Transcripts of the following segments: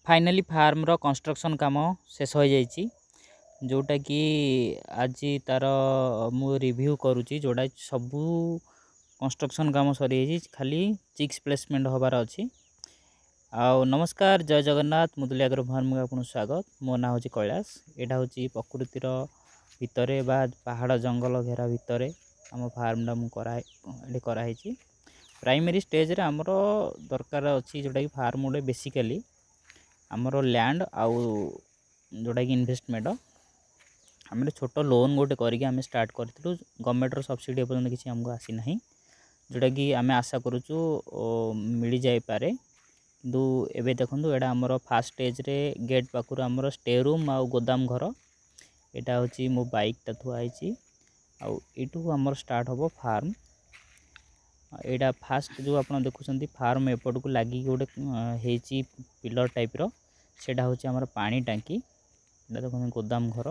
Finally ଫାର୍ମର construction କାମ ଶେଷ ହୋଇଯାଇଛି, ଯେଉଁଟାକି ଆଜି ତା'ର ମୁଁ ରିଭ୍ୟୁ କରୁଛି। ଯେଉଁଟା ସବୁ କନଷ୍ଟ୍ରକ୍ସନ୍ କାମ ସରିଯାଇଛି, ଖାଲି ଚିକ୍ସ ପ୍ଲେସମେଣ୍ଟ ହେବାର ଅଛି। ଆଉ ନମସ୍କାର, ଜୟ ଜଗନ୍ନାଥ। ମୁଦୁଲି ଆଗ୍ରୋ ଫାର୍ମକୁ ଆପଣଙ୍କୁ ସ୍ୱାଗତ। ମୋ ନାଁ ହେଉଛି କୈଳାସ। ଏଇଟା ହେଉଛି ପ୍ରକୃତିର ଭିତରେ ବା ପାହାଡ଼ ଜଙ୍ଗଲ ଘେରା ଭିତରେ ଆମ ଫାର୍ମଟା ମୁଁ ଏଠି କରାହେଇଛି। ପ୍ରାଇମେରୀ ଷ୍ଟେଜ୍ରେ ଆମର ଦରକାର ଅଛି ଯେଉଁଟାକି ଫାର୍ମ ଗୋଟେ ବେସିକାଲି ଆମର ଲ୍ୟାଣ୍ଡ ଆଉ ଯେଉଁଟାକି ଇନଭେଷ୍ଟମେଣ୍ଟ। ଆମେ ଛୋଟ ଲୋନ୍ ଗୋଟେ କରିକି ଆମେ ଷ୍ଟାର୍ଟ କରିଥିଲୁ। ଗଭର୍ଣ୍ଣମେଣ୍ଟର ସବସିଡ଼ି ଏପର୍ଯ୍ୟନ୍ତ କିଛି ଆମକୁ ଆସିନାହିଁ, ଯେଉଁଟାକି ଆମେ ଆଶା କରୁଛୁ ମିଳିଯାଇପାରେ। କିନ୍ତୁ ଏବେ ଦେଖନ୍ତୁ, ଏଇଟା ଆମର ଫାର୍ଷ୍ଟ ଷ୍ଟେଜ୍ରେ ଗେଟ୍ ପାଖରୁ ଆମର ଷ୍ଟେ ରୁମ୍ ଆଉ ଗୋଦାମ ଘର। ଏଇଟା ହେଉଛି ମୋ ବାଇକ୍ଟା ଥୁଆ ହେଇଛି ଆଉ ଏଇଠୁ ଆମର ଷ୍ଟାର୍ଟ ହେବ ଫାର୍ମ। ଏଇଟା ଫାଷ୍ଟ ଯେଉଁ ଆପଣ ଦେଖୁଛନ୍ତି, ଫାର୍ମ ଏପଟକୁ ଲାଗିକି ଗୋଟେ ହେଇଛି ପିଲର ଟାଇପ୍ର, ସେଇଟା ହେଉଛି ଆମର ପାଣି ଟାଙ୍କି। ଏଇଟା ଦେଖନ୍ତୁ ଗୋଦାମ ଘର,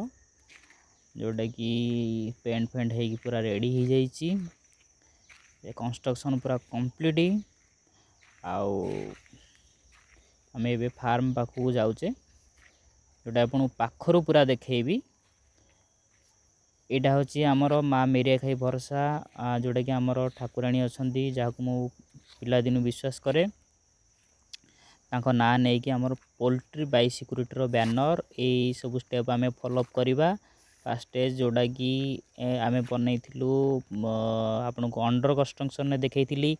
ଯେଉଁଟାକି ପେଣ୍ଟ ଫେଣ୍ଟ ହେଇକି ପୁରା ରେଡ଼ି ହେଇଯାଇଛି। ଏ କନଷ୍ଟ୍ରକ୍ସନ୍ ପୁରା କମ୍ପ୍ଲିଟ୍। ଆଉ ଆମେ ଏବେ ଫାର୍ମ ପାଖକୁ ଯାଉଛେ, ଯେଉଁଟା ଆପଣଙ୍କୁ ପାଖରୁ ପୁରା ଦେଖେଇବି। ଏଇଟା ହେଉଛି ଆମର ମା ମେରିଆଖାଇ ଭରସା, ଯେଉଁଟାକି ଆମର ଠାକୁରାଣୀ ଅଛନ୍ତି, ଯାହାକୁ ମୁଁ ପିଲାଦିନୁ ବିଶ୍ୱାସ କରେ। ତାଙ୍କ ନାଁ ନେଇକି ଆମର ପୋଲଟ୍ରି ବାଇ ସିକ୍ୟୁରିଟିର ବ୍ୟାନର। ଏଇ ସବୁ ଷ୍ଟେପ୍ ଆମେ ଫଲୋଅପ୍ କରିବା। ଫାର୍ଷ୍ଟ ଷ୍ଟେଜ୍ ଯେଉଁଟାକି ଆମେ ବନେଇଥିଲୁ, ଆପଣଙ୍କୁ ଅଣ୍ଡର କନଷ୍ଟ୍ରକ୍ସନରେ ଦେଖେଇଥିଲି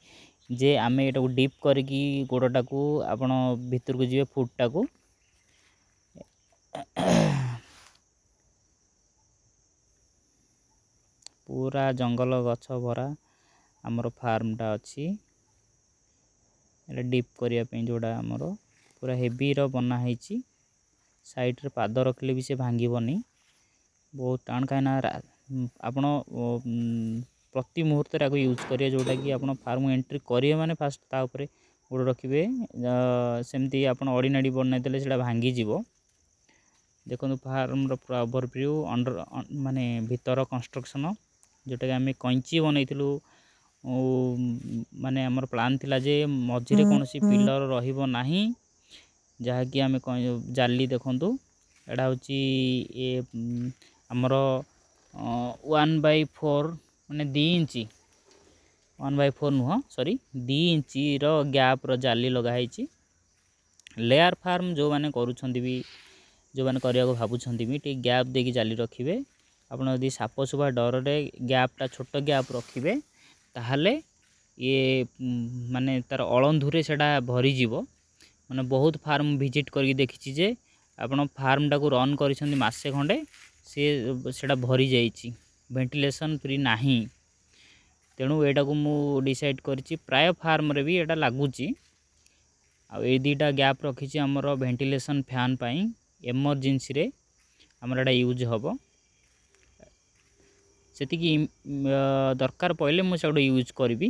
ଯେ ଆମେ ଏଇଟାକୁ ଡିପ୍ କରିକି ଗୋଡ଼ଟାକୁ ଆପଣ ଭିତରକୁ ଯିବେ, ଫୁଡ଼ଟାକୁ ପୁରା ଜଙ୍ଗଲ ଗଛ ଭରା ଆମର ଫାର୍ମଟା ଅଛି। ଏଇଟା ଡିପ୍ କରିବା ପାଇଁ ଯେଉଁଟା ଆମର ପୁରା ହେଭିର ବନା ହେଇଛି, ସାଇଡ଼୍ରେ ପାଦ ରଖିଲେ ବି ସେ ଭାଙ୍ଗିବନି, ବହୁତ ଟାଣ। କାହିଁକିନା ଆପଣ ପ୍ରତି ମୁହୂର୍ତ୍ତରେ ଆକୁ ୟୁଜ୍ କରିବେ, ଯେଉଁଟାକି ଆପଣ ଫାର୍ମ ଏଣ୍ଟ୍ରି କରିବେ ମାନେ ଫାଷ୍ଟ ତା ଉପରେ ଗୋଡ଼ ରଖିବେ। ସେମିତି ଆପଣ ଅଡ଼ିନାଡ଼ି ବନେଇଦେଲେ ସେଇଟା ଭାଙ୍ଗିଯିବ। ଦେଖନ୍ତୁ ଫାର୍ମର ପୁରା ଓଭରଭ୍ୟୁ, ଅଣ୍ଡର ମାନେ ଭିତର କନଷ୍ଟ୍ରକ୍ସନ୍, ଯେଉଁଟାକି ଆମେ କଇଁଚି ବନେଇଥିଲୁ। ମାନେ ଆମର ପ୍ଲାନ୍ ଥିଲା ଯେ ମଝିରେ କୌଣସି ପିଲର ରହିବ ନାହିଁ, ଯାହାକି ଆମେ ଜାଲି। ଦେଖନ୍ତୁ, ଏଇଟା ହେଉଛି ଏ ଆମର 1/4, ମାନେ 2 ଇଞ୍ଚ, 1/4 ନୁହଁ, ସରି, 2 ଇଞ୍ଚର ଗ୍ୟାପ୍ର ଜାଲି ଲଗା ହେଇଛି। ଲେୟାର ଫାର୍ମ ଯେଉଁମାନେ କରୁଛନ୍ତି ବି, ଯେଉଁମାନେ କରିବାକୁ ଭାବୁଛନ୍ତି ବି, ଟିକେ ଗ୍ୟାପ୍ ଦେଇକି ଜାଲି ରଖିବେ। ଆପଣ ଯଦି ସାପ ସୁପା ଡରରେ ଗ୍ୟାପ୍ଟା ଛୋଟ ଗ୍ୟାପ୍ ରଖିବେ, ତାହେଲେ ଇଏ ମାନେ ତା'ର ଅଳନ୍ଧୁରେ ସେଇଟା ଭରିଯିବ। ମାନେ ବହୁତ ଫାର୍ମ ଭିଜିଟ୍ କରିକି ଦେଖିଛି ଯେ ଆପଣ ଫାର୍ମଟାକୁ ରନ୍ କରିଛନ୍ତି ମାସେ ଖଣ୍ଡେ, ସିଏ ସେଇଟା ଭରିଯାଇଛି, ଭେଣ୍ଟିଲେସନ୍ ଫ୍ରି ନାହିଁ। ତେଣୁ ଏଇଟାକୁ ମୁଁ ଡିସାଇଡ଼୍ କରିଛି, ପ୍ରାୟ ଫାର୍ମରେ ବି ଏଇଟା ଲାଗୁଛି। ଆଉ ଏଇ ଦୁଇଟା ଗ୍ୟାପ୍ ରଖିଛି ଆମର ଭେଣ୍ଟିଲେସନ୍ ଫ୍ୟାନ୍ ପାଇଁ, ଏମର୍ଜେନ୍ସିରେ ଆମର ଏଇଟା ୟୁଜ୍ ହେବ। ସେତିକି ଦରକାର ପଡ଼ିଲେ ମୁଁ ସେଗୁଡ଼ା ୟୁଜ୍ କରିବି।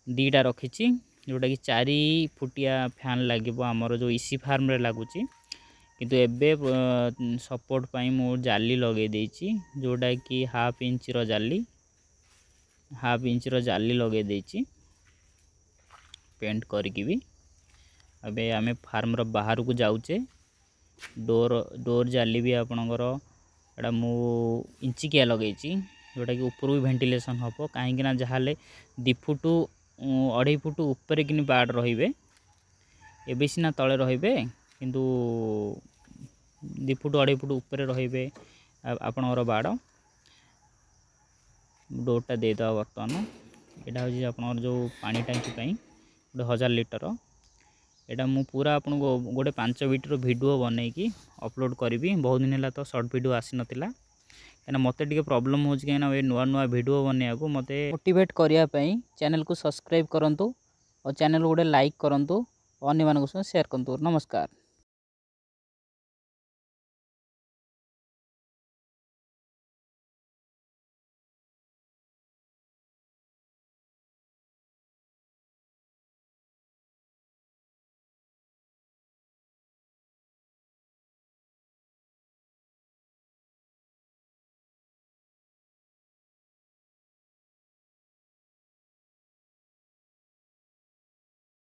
ଦୁଇଟା ରଖିଛି, ଯେଉଁଟାକି 4 ଫୁଟିଆ ଫ୍ୟାନ୍ ଲାଗିବ ଆମର ଯେଉଁ ଇସି ଫାର୍ମରେ ଲାଗୁଛି। କିନ୍ତୁ ଏବେ ସପୋର୍ଟ ପାଇଁ ମୁଁ ଜାଲି ଲଗେଇ ଦେଇଛି, ଯେଉଁଟାକି ହାଫ୍ ଇଞ୍ଚର ଜାଲି, ହାଫ୍ ଇଞ୍ଚର ଜାଲି ଲଗେଇ ଦେଇଛି ପେଣ୍ଟ କରିକି ବି। ଏବେ ଆମେ ଫାର୍ମର ବାହାରକୁ ଯାଉଛେ। ଡୋର୍ ଜାଲି ବି ଆପଣଙ୍କର ଏଇଟା ମୁଁ ଇଞ୍ଚିକିଆ ଲଗେଇଛି, ଯେଉଁଟାକି ଉପରୁ ବି ଭେଣ୍ଟିଲେସନ୍ ହେବ। କାହିଁକିନା ଯାହାହେଲେ 2 ଫୁଟ 2.5 ଫୁଟ ଉପରେ କିନି ବାର୍ଡ଼ ରହିବେ। ଏବେ ସିନା ତଳେ ରହିବେ, କିନ୍ତୁ 2 ଫୁଟ 2.5 ଫୁଟ ଉପରେ ରହିବେ ଆପଣଙ୍କର ବାଡ଼। ଡୋର୍ଟା ଦେଇଦେବା ବର୍ତ୍ତମାନ। ଏଇଟା ହେଉଛି ଆପଣଙ୍କର ଯେଉଁ ପାଣି ଟାଙ୍କି ପାଇଁ ଗୋଟେ 1000 ଲିଟର। ଏଇଟା ମୁଁ ପୁରା ଆପଣଙ୍କୁ ଗୋଟେ 5 ମିନିଟ୍ର ଭିଡ଼ିଓ ବନେଇକି ଅପଲୋଡ଼ କରିବି। ବହୁତ ଦିନ ହେଲା ତ ସର୍ଟ ଭିଡ଼ିଓ ଆସିନଥିଲା, କାହିଁକିନା ମୋତେ ଟିକେ ପ୍ରୋବ୍ଲେମ୍ ହେଉଛି, କାହିଁକିନା ଏ ନୂଆ ନୂଆ ଭିଡ଼ିଓ ବନେଇବାକୁ ମୋତେ ମୋଟିଭେଟ୍ କରିବା ପାଇଁ ଚ୍ୟାନେଲକୁ ସବସ୍କ୍ରାଇବ୍ କରନ୍ତୁ ଆଉ ଚ୍ୟାନେଲକୁ ଗୋଟେ ଲାଇକ୍ କରନ୍ତୁ, ଅନ୍ୟମାନଙ୍କ ସହ ସେୟାର କରନ୍ତୁ। ନମସ୍କାର।